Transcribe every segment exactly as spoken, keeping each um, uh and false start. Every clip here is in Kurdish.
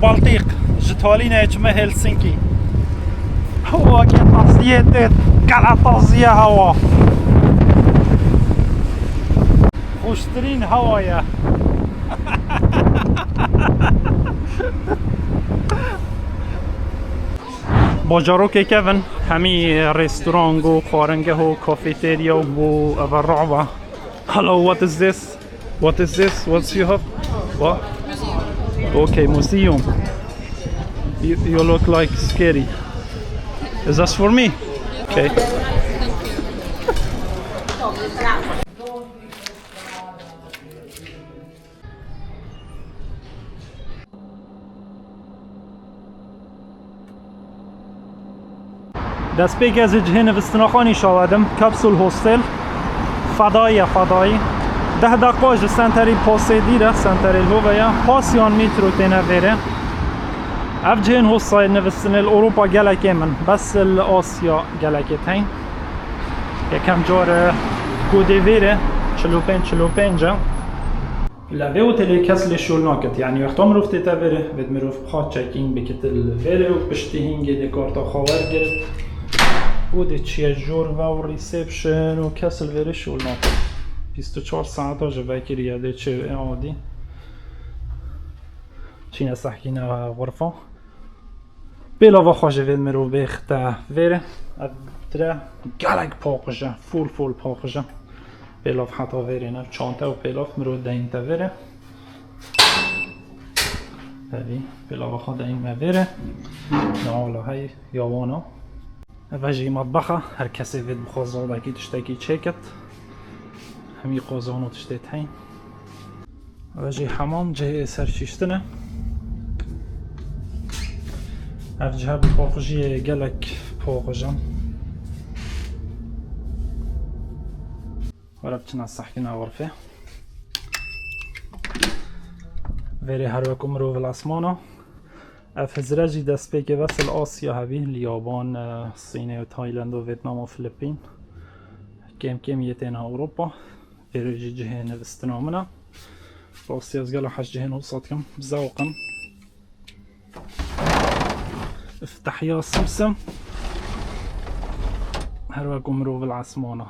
Baltîk, ji Talînê çime Helsinki. Hewa ke taziyê tê, gela taziye hewa. Xweştirîn hewa ye. Bajarokê kevin, hemî restoran û xwaringeh û kafeterya û ev ru'ba. Hello, what is this? What is this? What's you have? What? Okay, museum. You, you look like scary. Is this for me? Okay. Destpêkê ez ê cihê nivistinaxanî şawedim, Capsule Hostel. Fedayî ye, fedayî. Deh deqa ji Senterî Pasê dîr e, Senterê Lhove ye. Pasiyan mîtro têne vêrê. Ev cihên hosayê nivistinê li Ewropa gelekê min, bes li Asya gelekê teyn. Yekem car e ku dê vêrê, çil û pênc, çil û pênc e. Li vê otelê kes lê şol naket. Yanî wexta mirov tête vêrê, vêt mirov bixwe check-in bikit li vêrê û piştî hingê dê karta xwe wergirit. Û dê çiye jor ve û reception û kes li vêrê şol naket. Bîst û çar saeta ji vekirî ye, dê çi adî. Çîne sehkîne xurfa. Pêlava xwe ji vê mirov bêxte vêrê. Ev dire gelek paqij e, full full paqij e. Pêlav heta vêrê ne, çante û pêlav mirov deyîn te vêrê. Evî pêlava xwe deyîn me vêrê. Ne ala hey ya wana. Ev jî metbex e, her kesê vê dixwaze wekî tiştekî çêket. Hemî qozan û tiştê teyn. Ev jî hemam, cihê ser şîştin e. Ev cihe bi paqijiyê gelek paqij e. Were biçine sehkine xurfê. Vêrê her wek mirov li esmana. Ev hizre jî destpêkê bes li Asya hebî, li Yaban, e, Sînê û Tayland û Vêtnam û Filipîn. Kêm kêm yê têne Ewropa. Vêrê jî cihê nivistina min e. Rastî ez gelo hez cihên wisa dikim. Bi zewq im. Îftihiya simsim. Her wek ku mirov li esmana.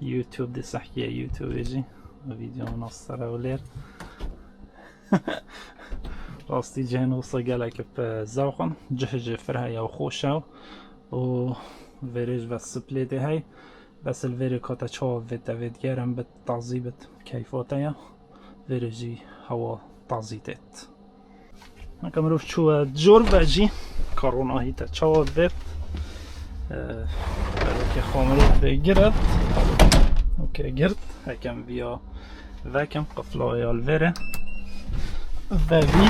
YouTube dê sehkiye YouTube jî. Vîdeo min a ser ew lêr. Rastî cihên wisa gelek bi zewq in. Cih jê fireh e û xweş e û vêrê jî ve splêtê hey. Bes li vêrê ka te çawa vêt, te vêt germ bit, tazî bit, keyfa te ye. Vêrê jî hewa tazî têt. Heke mirov çû we jor ve jî, ka ronahî te çawa vêt. Ee, belkê xwe mirov vê giret. Okey, girt. Hekem viya vekim, qifla ya li vêrê. Vevî.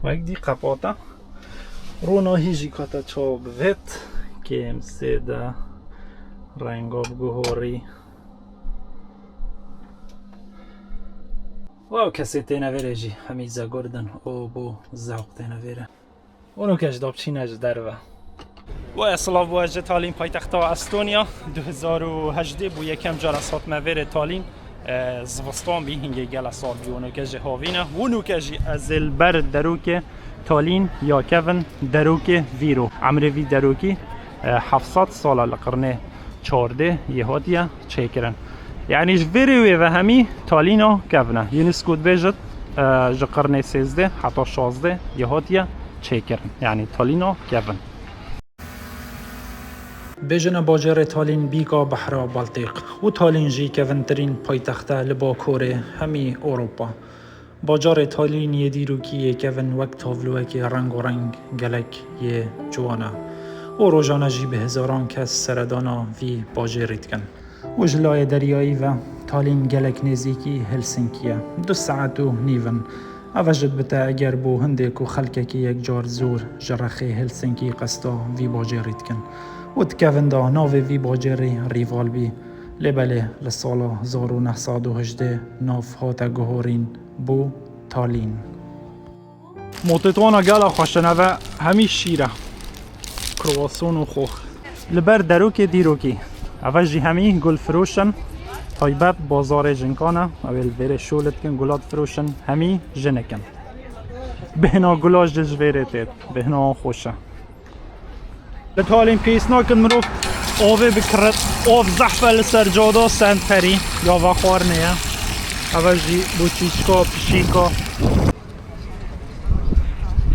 Wek dî qepata. Ronahî jî ka te çawa bivêt. Kêm sêde. Renga biguhorî. Wow, kesê têne vêrê jî hemî zegurdin û bo zewq têne vêrê. Û nûke ji da biçîne ji derve. Waya silav bo ez ji Talîn, paytexta Estonya. Du hezar û hejdeh bû yekem cara sot me vêrê Talîn. E, zivistan bî, hingê gele sar bî û nûke jî havîn e. Û nûke jî ez ê li ber derokê Talîn ya kevin derokê vîro. Emrê vî derokî, e, heft sed sal e, li qirnê çardeh yê hatiye çêkirin. Yanî ji vê rê wê ve hemî Talîna kevin e. UNESCO dibêjit, e, ji qirnê sêzdeh heta şazdeh yê hatiye çêkirin. Yanî Talîna kevin. Bêjine bajêrê Talîn bîka behra Baltîk û Talîn jî kevintirîn paytexte li bakorê hemî Ewropa. Bajarê Talîn yê dîrokî yê kevin wek tabloyekê rengoreng gelek yê ciwan e û rojane jî bi hezaran kes seredana vî bajêrî dikin. Û ji layê deryayî ve Talîn gelek nêzîkî Helsinkî ye. Du saet û nîv in. Ev jî dibite eger bo hindê ku xelkekî yekcar zor ji rexê Helsinkî qesta vî bajêrî dikin. Û di kevin de navê vî bajêrî Rîval bî. Lê belê li sala hezar û neh sed û hejdeh nav hate guhorîn bo Talîn. Motê wana gela xweş e, neve hemî şîr e. Kruwason û xox. Li ber derokê dîrokî. Eve jî hemî gul firoş in. Taybet bazarê jinkan e. Ew ê li vêrê şol dikin, gula difiroşin. Hemî jinik in. Bêhna gulaş jî ji vêrê tê. Bêhna wan xweş e. Li Talîn pês nakin mirov avê bikirit. Av zehf e li ser cada senterî. Ya vexwarinê ye. Eve jî boçîçka, pişîka.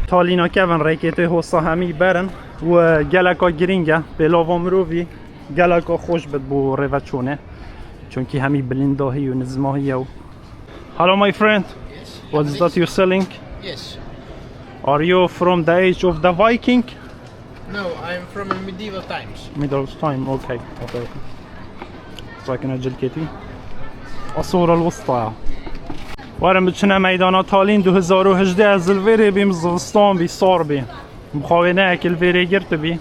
Talîna kevin rêkê tê hosa hemî berin. Û geleka girîng e. Pêlava mirovî geleka xweş bit bo rêveçûnê. Çunkî hemî bilindahî û nizmahî ye û Hello, my friend. Yes. What is that you're selling? Yes. Are you from the age of the Viking? No, I'm from medieval times. Middle time, okay, okay. Sakine cilketî. Asor al-Wusta ya. Werin biçine meydana Talîn du hezar û hejdeh, ez li vêrê bîm, zivistan bî, sar bî. Mixawêneyek li vêrê girtibî.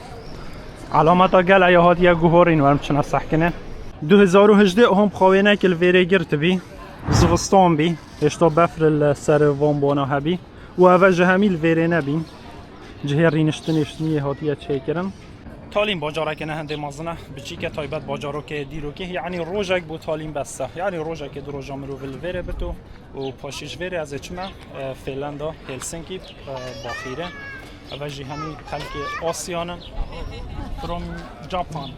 Elameta gela ya hatiye guhorîn, werin biçine sehkine. Du hezar û hejdeh hom mixawêneyek li vêrê girtibî. Zivistan bî, hêşta befr li ser van bona hebî û eve ji hemî li vêrê nebîn. Cihê rîniştinê şiniyê hatiye çêkirin. Talîn bacareke ne hindê mezin e, biçîk e, taybet bacarokê dîrokê, yanî rojek bo Talîn bes e. Yanî rojekê du roja mirov li vêrê bito û paşî ji vêrê ez ê çime, e, Finlanda, Helsinki, e, baxîre. Eve jî hemî xelkê Asyan in. From Japan.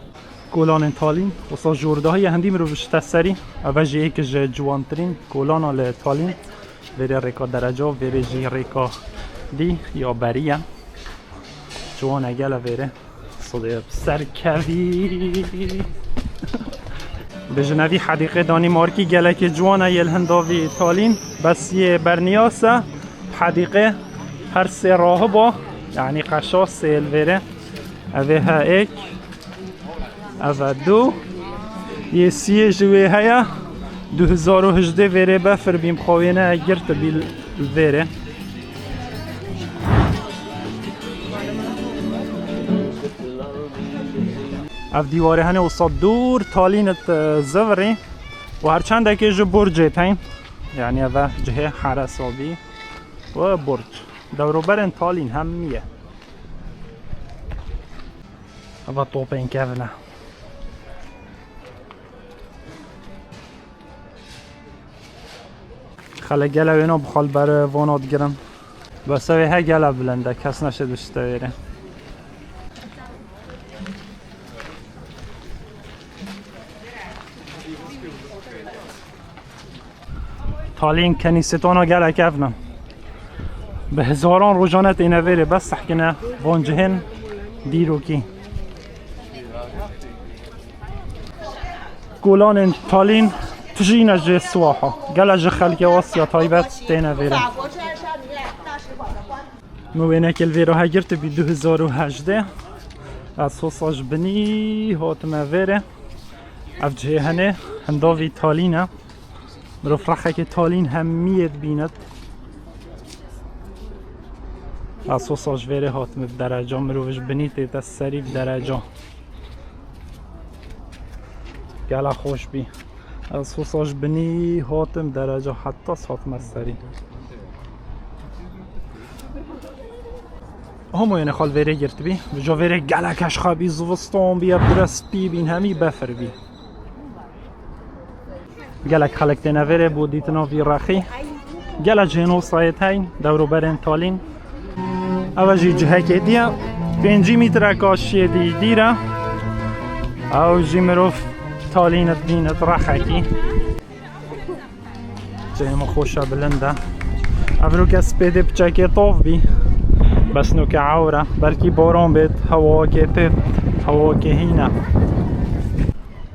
Kolanên Talîn, wisa jordahî ye, hindî mirov dişite serî. Eve jî êk ji ciwantirîn kolana li Talîn. Vêrê rêka dereca, vêrê jî rêka dî ya berî ye. Ciwan e gele vêrê. Sodê serkevî. Bêjin evî hedîqê Danîmarkî gelekê ciwan e, yê li hindavî Talîn. Bes yê berniyas e, hedîqê her sê rahiba, yanî qeşa sê li vêrê. Evê he êk, eve du, yê siyê ji wê heye, du hezar û hejdeh vêrê befir bî, mixawêne girtibî li vêrê. Ev dîwarê hene wisa dûr Talîn it, e, zivirî û her çendekê ji burcê teyn. Yanî eve cihê heresa bî û burc. Dewroberên Talîn hemî ye. Eva topên kevin e. Xelek gele wêna bi xwe li ber vana digirin. Bes ew ê he gele bilind e, kes neşê dişite wêrê. Talîn kenîsetana gelek kevn in. Bi hezaran rojane têne vêrê, bes sehkine van cihên dîrokî. Kolanên Talîn tijî ne ji Swaha. Gele ji xelkê Asya taybet têne vêrê. Min wênekê li vêra he girtibî du hezar û hejdeh. Ez hosa ji binî hatime vêrê. Ev cihê hene, hindavî Talîn e. Mirov rexekê Talîn hemiyê dibînit. Ez hosa ji vêrê hatime bi dereca, mirov ji binî tête serî bi dereca. Gela xweş bî. Ez hosa ji binî hatim dereca heta ez hatime serî. Hemû yene xal vêrê girtibî. Bi ca vêrê gelek heşxa bî, zivistan bî, ev dire spî bîn, hemî befir bî. Gelek xelek têne vêrê bo dîtina vî rexî. Gelek cihên hosayê teyn, dewroberên Talîn. Eve jî cihekê dî ye. Pêncî mîtreka şêdî dîr e. Ew jî mirov Talîn dibînit rexekî. Cihê me xweş e, bilind e. Ev rûke spêdê piçekê tov bî. Bes nûke ewr e. Belkî boran bêt, hewakê têt, hewakê hîn e.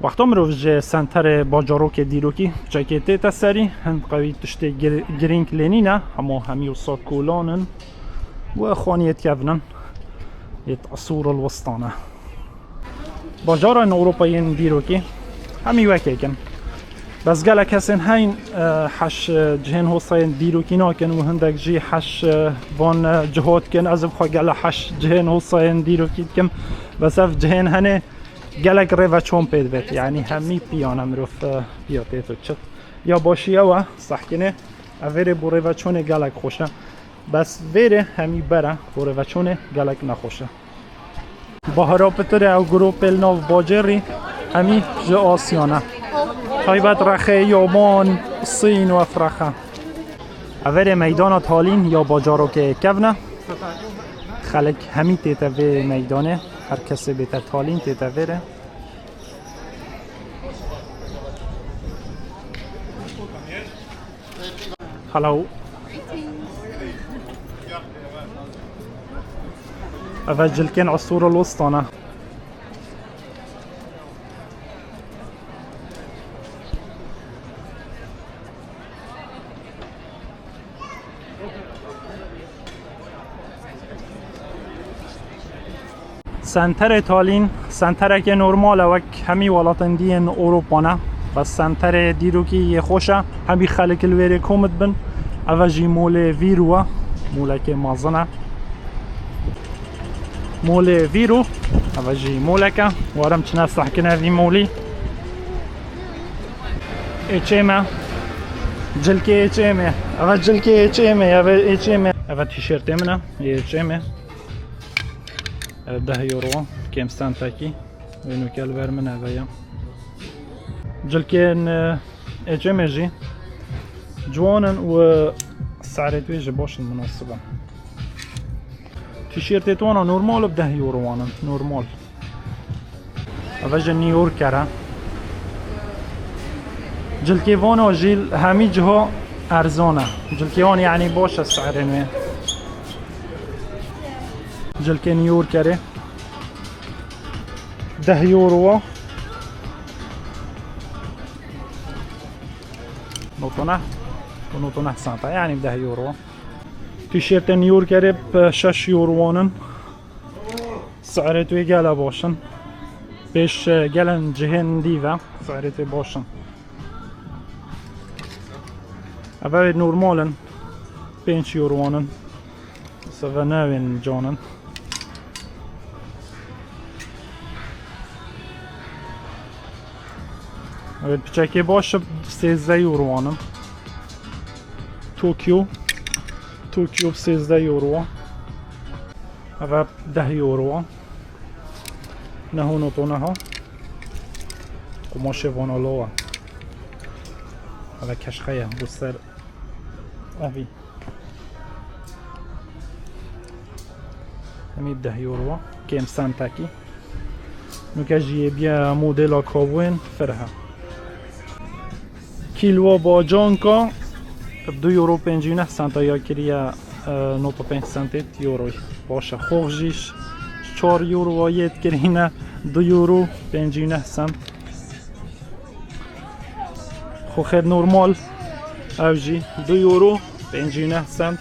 Wexta mirov ji senterê bajarokê dîrokî piçekê tête serî, hin qewî tiştê gir-, girîng lê nîne, hema hemî wisa kolan in û xaniyê dikevin in. Yê esûr al-wista ne. Bajarên Ewropayên dîrokî hemî wekek in. Bes gelek kesên heyn, e, heş, e, cihên hosayên dîrokî nakin û hindek jî heş, e, van, e, ciho dikin. Ez bi xwe gele heş cihên hosayên dîrokî dikim. Bes ev cihên henê gelek rêveçûn pê dibêt. Yanî hemî piyane mirov, e, piya têt û çit. Ya başî ew e, sehkinê. Ev vêrê bo rêveçûnê gelek xweş e. Bes vêrê hemî ber e, bo rêveçûnê gelek nexweş e. Bahara Pitirê ew grûpê li nav bacêrî hemî ji Asya ne. Taybet rexê Yaman, Sîn û ev rexe. Ev ê meydana Talîn ya bajarokê kevn e. Xelk hemî tête vê meydanê. Her kesê bête Talîn tête vê re. Hello. Ev e cilkên Esûr el Wista ne. Senterê Talîn, senterekê normal e, wek hemî welatên dî yên Ewropa ne. Bes senterê dîrokî yê xweş e, hemî xelk li wêrê kom dibin. Ev e jî molê Vîrû e, molekê mezin e. Molê Vîrû, ev e jî molek e. Warim çine sehkine vî molî. Ê çê me. Cilkê ê çê me. Ev e cilkê ê çê me. Ev e ê çê me. Ev e tîşertê min e. Ê çê me. Ev deh euro. Kêm sentekî. Wê nûke li ber min ev e ya. Cilkên, e, ê çê me jî ciwan in û serê wê jî baş in, munasib in. Tîşertê wana normal bi deh euro wan in. Normal. Ev e ji New Yorker e. Cilkê vana jî hemî ciha erzan e. Cilkê wan, yanî, baş e serên wê. Cilkê New Yorkerê deh euro. Notona. Bu notona santa, yanî, deh euro. Tîşertên New Yorkerê bi şeş euro wan in. Serê wê gele baş in. Pêş, e, gelên cihên dî ve serê wê baş in. Ev ê normal in. Pênc euro wan in. Seve newên can in. Evet, piçekê baş e, sêzdeh euro wan in. Tokyo. Tokyo sêzdeh euro. Ev e deh euro. Neho noto neha. Qumaşê vana law e. Ev e keşxe ye, bo ser evî. Hemî deh euro. Kêm sentekî. Nuke jî yê biye modela kabûyên firhe. Kîlwa bacanka du euro pêncî neh senta ya kiriye, e, nota pênc sentê euroyî. Baş e. Xox jî ş-, çar euro wa yê dikirîne du euro pêncî neh sent. Xoxê normal ew jî du euro pêncî neh sent.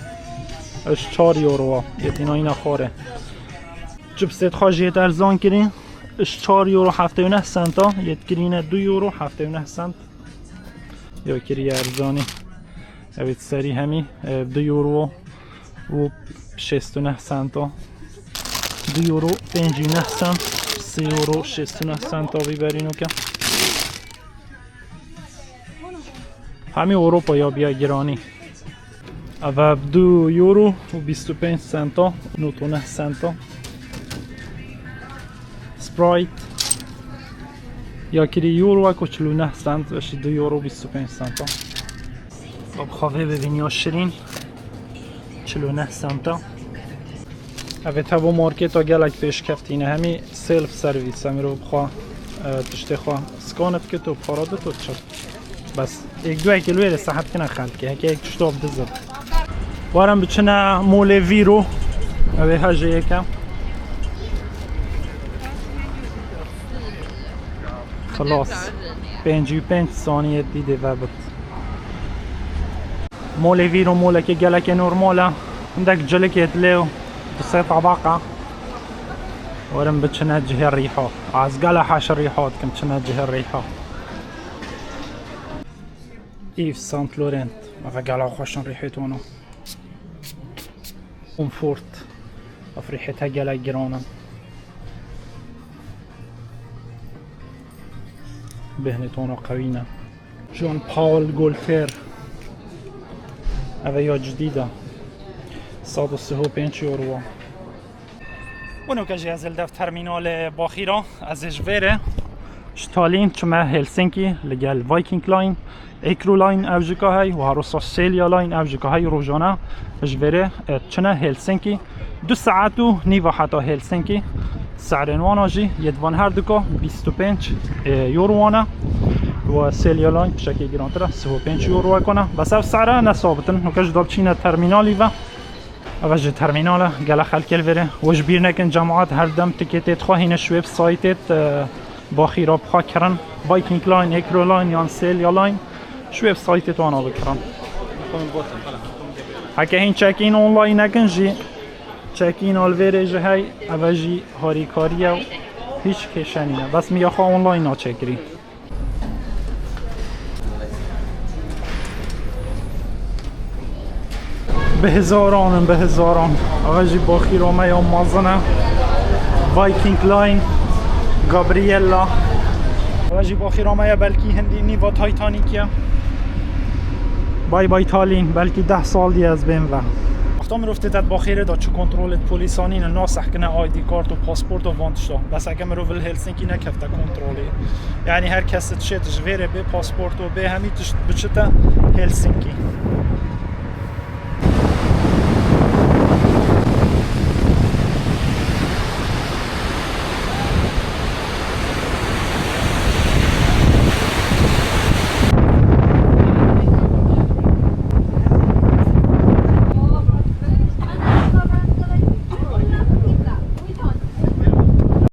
Ji çar euro wa yê tînayîne xwarê. Çipsê xwe jê erzan kirî. Ji çar euro heftê û neh senta yê dikirîne du euro heftê û neh sent. Ya kiriye erzanî. Evet, serî hemî, e, du euro û şêst û neh senta. Du euro pêncî neh sent, sê euro şêst û neh senta vî berî nuke. Hemî Ewropa ya biya giranî. Ev e du euro û bîst û pênc senta, nod û neh senta. Sprite ya kirî euro wek û çil û neh sent, ve jî du euro bîst û pênc senta. Bi xwe vê bibîn ya şirîn, çil û neh senta. Ev ê tebo marketa gelek pêşkeftî ne, hemî self service, em mirov bi xwe, e, tiştê xwe scan dikit û para dit û çil. Bes, êk du êk li wê de sehet kine xelkê, heke êk tişt av dizin. Warin biçine molê Vîro, ew ê hejê yeke. Xilas. Pêncî û pênc saniyê dî dê vebit. Molê Vîro molekê gelekê normal e. Hindek cilikê dilê û du sê tebaqa. Warin biçine cihê rîha. Ez gele heş rîha dikim, çine cihê rîha. Yves Saint Laurent. Eve gela xweşin rîhê tona. Comfort. Ev rîhê te gelek giran in. Bêhnê tona qewî ne. Jean Paul Gaultier. Eve ya cidîd e. Sed û sih û pênc euro. Û nuke jî ez li dev termînalê baxî re, ez ê ji vê re ji Talîn çime Helsinki li gel Viking Line, Ekro Line ev jî ka hey, û her wisa Celia Line ev jî ka hey rojane ji vêrê, e, çine Helsinki. Du saet û nîva heta Helsinki. Serên wana jî yê di van her du ka bîst û pênc, e, euro wane. Û Celia Line pişekê girantir e, sih û pênc euro wekane. Bes ev sere ne sabit in, nuke ji da biçîne termînalî ve. Eve jî termînal e, gele xelkê li vêrê. We ji bîr nekin cemaat, her dem tikêtê dixwahîne ji wê saytê, e, baxîra bixwe kirin. Viking Line, Ekro Line yan Celia Line. Ji wê saytê wana bikirin. Heke hîn check-in online nekin jî, check-in li vêrê jî hey, eve jî harîkarî ye û hîç kêşe nîne. Bes min ya xwe online naçekirî. Bi hezaran in, bi hezaran. Eve jî baxîra me ya mezin e. Viking Line, Gabriella. Eve jî baxîra me ye, belkî hindî nîva Titanic ye. Bay bay Tallinn, belkî deh sal diye ez bên ve. Wexta mirov tête di baxîrê de çi kontrolê polîsanî ne, nasehkine I D kart û pasport û van tişta. Bes heke mirov li Helsinki nekefte kontrolê. Yani her kes dişêt ji vêrê bê pasport û bê hemî tişt biçite Helsinki.